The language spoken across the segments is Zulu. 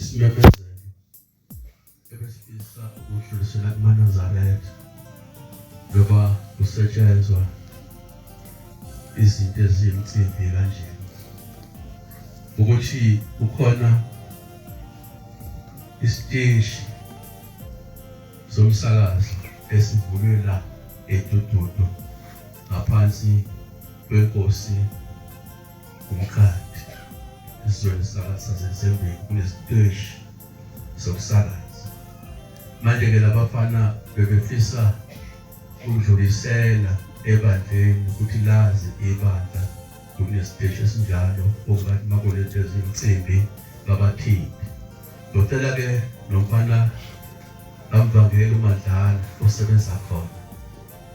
Isimemezelo ebesifisa ukudlulisela kumaNazaretha ngoba kusetshenzwa izinto eziyimcimbi kanje ukuthi kukhona isiteshi somsakazo esivulwe la eDududu ngaphansi kwenkosi uMqadi esizweni saseZembeni kunesiteshi sokusakaza. Manje-ke labafana bebefisa ukudlulisela ebandleni ukuthi lazi ibandla kunesiteshi esinjalo okungathi makunento ezimcimbi babathinte. Ngicela-ke nomfana kamvangeli uMadlala osebenza khona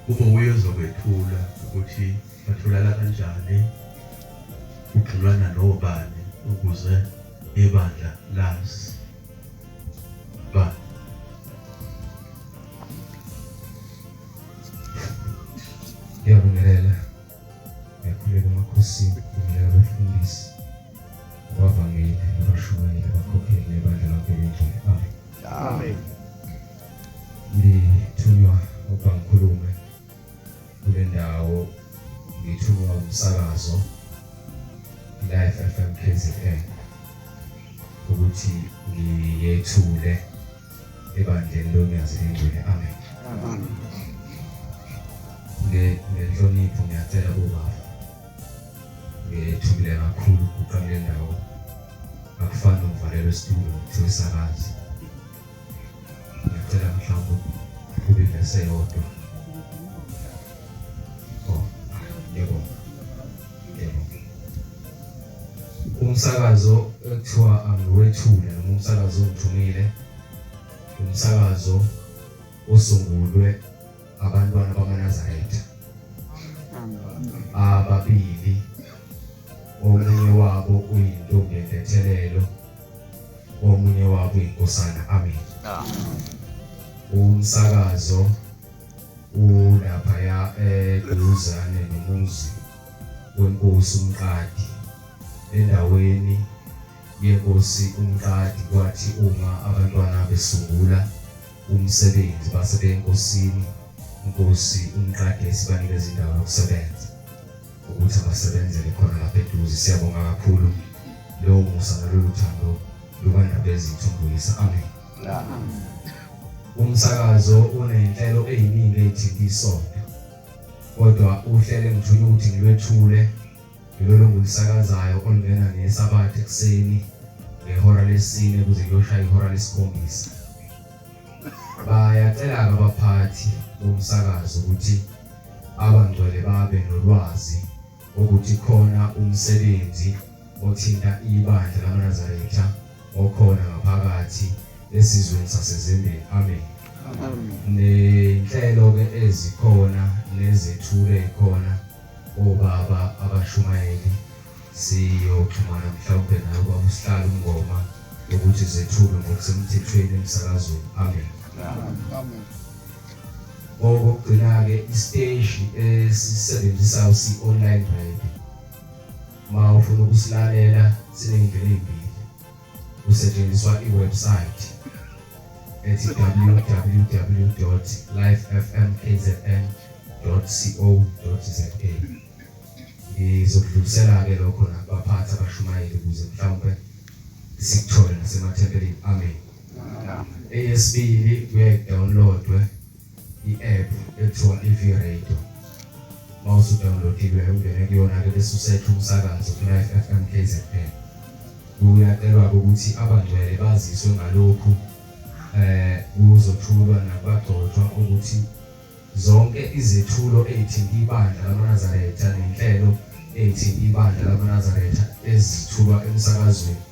kube wuye ozokwethula ukuthi batholakala kanjani kuxhumana nobani ukuze ibandla lazi ba. Ngiyabingelela, ngiyakhuleka emakhosini, ngibingelela abefundisi, abavangeli, abashumayeli, abakhokheli nebandla lonke elingcwele. Amen. Amen. Ngithunywa ukuba ngikhulume kule ndawo, ngithunywa umsakazo Life FM KZN ukuthi ngiyethule ebandleni loNyazi lingcwele. Amen. Amen. Ngenhlonipho ngiyacela kubaba, ngethukile kakhulu ukuguqa kule ndawo, akufani nokuvalelwa esitulo kuthiwa isakazi. Ngiyacela mhlawumbe kube ivesi eyodwa. Oh, ngiyabonga. Ngiyabonga. Umsakazo ekuthiwa angiwethule noma umsakazo ongithumile, umsakazo osungulwe abantwana bamaNazaretha ababili, omunye wabo uyintombi yentethelelo, omunye wabo uyinkosana. Amen. Umsakazo ulaphaya eduzane nomuzi wenkosi uMqadi, endaweni yenkosi uMqadi. Kwathi uma abantwana besungula umsebenzi base benkosini, inkosi uMqadi esibanikeza indawo yokusebenza ukuthi abasebenzele khona lapha eduze. Siyabonga kakhulu lowo musa nalolu thando lukaNdabezitha uMbuyisa. Amen. Umsakazo unenhlelo eziningi ezithinta isonto, kodwa uhlelo engithunywa ukuthi ngilwethule yilolo engilusakazayo olungena ngeSabatha ekuseni ngehora lesine kuze kuyoshaya ihora lesikhombisa. Bayacela-ke abaphathi bomsakazo ukuthi abangcwele babe nolwazi ukuthi khona umsebenzi othinta ibandla lamaNazaretha okhona ngaphakathi esizweni saseZembeni. Amen. Nenhlelo-ke ezikhona nezethulo ezikhona obaba abashumayeli siyoxhumana mhlawumbe naye ubaba uSihlalo uMngoma ukuthi zethulwe ngokusemthethweni emsakazweni. Amen. Amen. Okokugcina-ke isiteshi esisebenzisayo si-online radio. Uma ufuna ukusilalela siney'ndlela ey'mbili. Kusetshenziswa i-website ethi www.lifefmkzn.co.za. Ngizokudlulisela-ke lokho nakubaphathi abashumayeli ukuze mhlawumpe sikuthole nasemathempelini. Amen. Eyesibili kuyaye kudownloadwe i-app ekuthiwa i-V-Radio. Uma usudownloadile ungene kuyona-ke bese usetha umsakazo ku-Life FM KZN. Kuyacelwa-ke ukuthi abangcwele baziswe ngalokhu, kuzothulwa nakubagcotshwa ukuthi zonke izethulo ezithinta ibandla lamaNazaretha nenhlelo ezithinta ibandla lamaNazaretha ezithulwa emsakazweni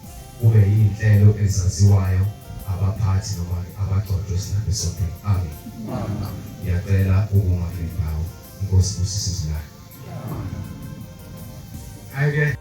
kube yinhlelo ezaziwayo abaphathi noma abagcotshwe esinabo esontweni. Amen. Ngiyacela ukuma kule ndawo. Inkosi ibusise izwi layo. Ake.